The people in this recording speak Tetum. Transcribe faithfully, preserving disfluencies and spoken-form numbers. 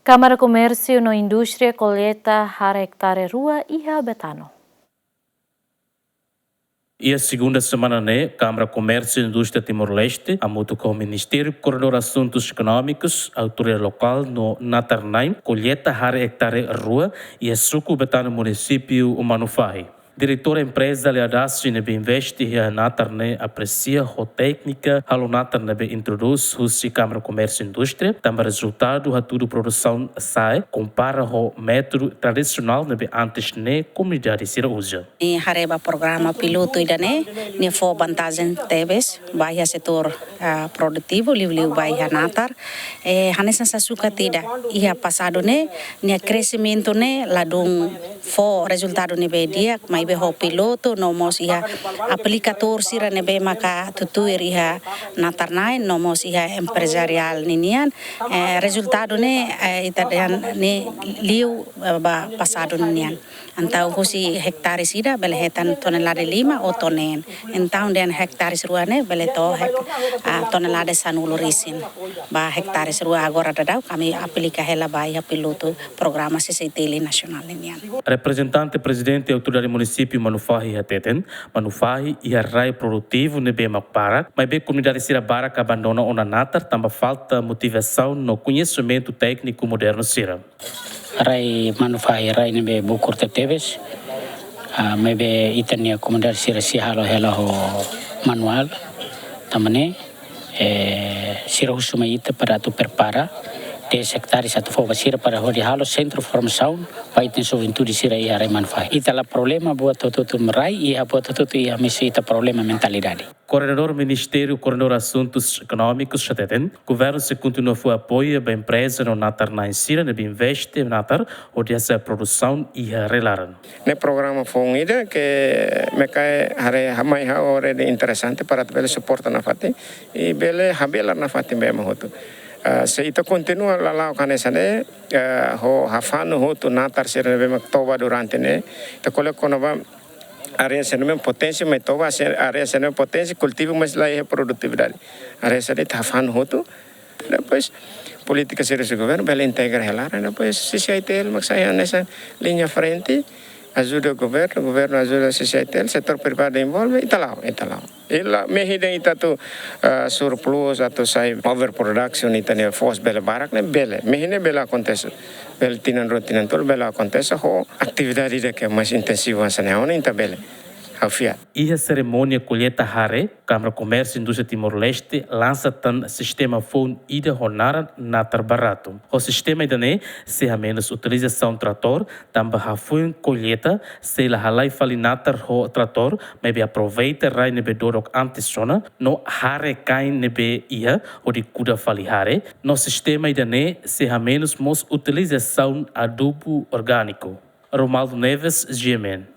Kámara Komérsiu no Indústria kolleta hare ektare rua iha Betano. Iha segunda semana ne'e, Kámara Komérsiu no Indústria Timor-Leste, hamutuk ho Ministériu Koordenadór Asuntus Ekonómikus, Autoridade Lokál no natar-na'in, kolleta hare ektare rua iha suku Betano, munisípiu Manufahi. Diretór empreza Leadasi ne'ebé investe iha natar ne'e apresia ho téknika halo natar ne'ebé introdús husi Kámara Komérsiu Indústria, tanba rezultadu hatudu produsaun sa'e kompara ho métodu tradisionál ne'ebé antes ne'e komunidade sira uza. Ne'e haree ba programa pilotu ida-ne'e, nia fó vantajen tebes ba iha setór, ah, produtivu, liuliu ba iha natar. Eh, hanesan sasukat ida, iha pasadu ne'e, nia kresimentu ne'e ladún fó rezultadu ne'ebé di'ak, maibé ho pilotu, no mós iha aplikatór sira ne'ebé maka tutuir iha natar-na'in, no mós iha emprezariál ninian, eh, rezultadu ne'e, eh, ita dehan ne'e liu, eh, ba pasadu ninian. Entaun husi ektare ida bele hetan tonelada lima ou to'o neen. Entaun dehan ektare rua ne'e bele to'o ek-, ah, tonelada sanulu-resin. Ba ektare rua agora daudaun ami aplika hela ba iha pilotu programa C C I T L nasionál ninian. Reprezentante Prezidente Autoridade Munisípiu Manufahi hateten, Manufahi iha rai produtivu ne'ebé mak barak, maibé komunidade sira barak abandona ona natar tanba falta motivasaun no koñesimentu tékniku modernu sira. Rai Manufahi rai ne'ebé bukur tebetebes, ah, maibé ita-nia komunidade sira sei halo hela ho manuál, tanba ne'e, eh, sira husu mai ita para atu prepara dez ektare atu fó ba sira para hodi halo sentru formasaun ba ita-nia juventude sira iha rai Manufahi. Ita la problema buat hotu-hotu rai, iha buat hotu-hotu iha, maibé ita problema mentalidade. Koordenadór Ministériu Koordenadór Asuntus Ekonómikus hateten, governu sei kontinua fó apoiu ba empreza no natar-na'in sira ne'ebé investe natar hodi hasa'e produsaun iha rai laran. Ne'e programa foun ida ke mak ha'u haree mai ha'u already interesante para atu bele suporta nafatin, i bele habelar nafatin ba ema hotu. Ah, se ita kontinua lala'ok hanesan ne'e, ah, ho hafanu hotu natar sira ne'ebé mak toba durante ne'e, ita ko'alia kona-ba área sira ne'ebé mak potensi, maibé toba se área sira ne'ebé mak potensi kultivu, maibé la iha produtividade. Área sira ne'e ita hafanu hotu. Depois, polítika sira husi governu bele integra hela, depois C C I T L mak sai hanesan liña frente, ajuda governu, governu ajuda C C I T L, setór privadu envolve, ita la'o, ita la'o. I la, mehi de'it ita atu, ah, surplus, atu sai overproduction, ita-nia foos bele barak ne'e bele. Mehi ne'e bele akontese. Bele tinan rua, tinan tolu bele akontese ho atividade ida ke mais intensivu hanesan ne'e, ha'u hanoin ita bele. Ha'u fiar. Iha serimónia kolleta hare, Kámara Komérsiu Indústria Timor-Leste lansa tan sistema foun ida ho naran Natar Baratu. Ho sistema ida-ne'e, sei hamenus utilizasaun tratór, tanba hafoin kolleta, sei la halai fali natar ho tratór, maibé aproveita rai ne'ebé dodok antes ona, no hare kain ne'ebé iha, hodi kuda fali hare, no sistema ida-ne'e sei hamenus mós utilizasaun adubu orgániku. Romaldo Neves, G M N.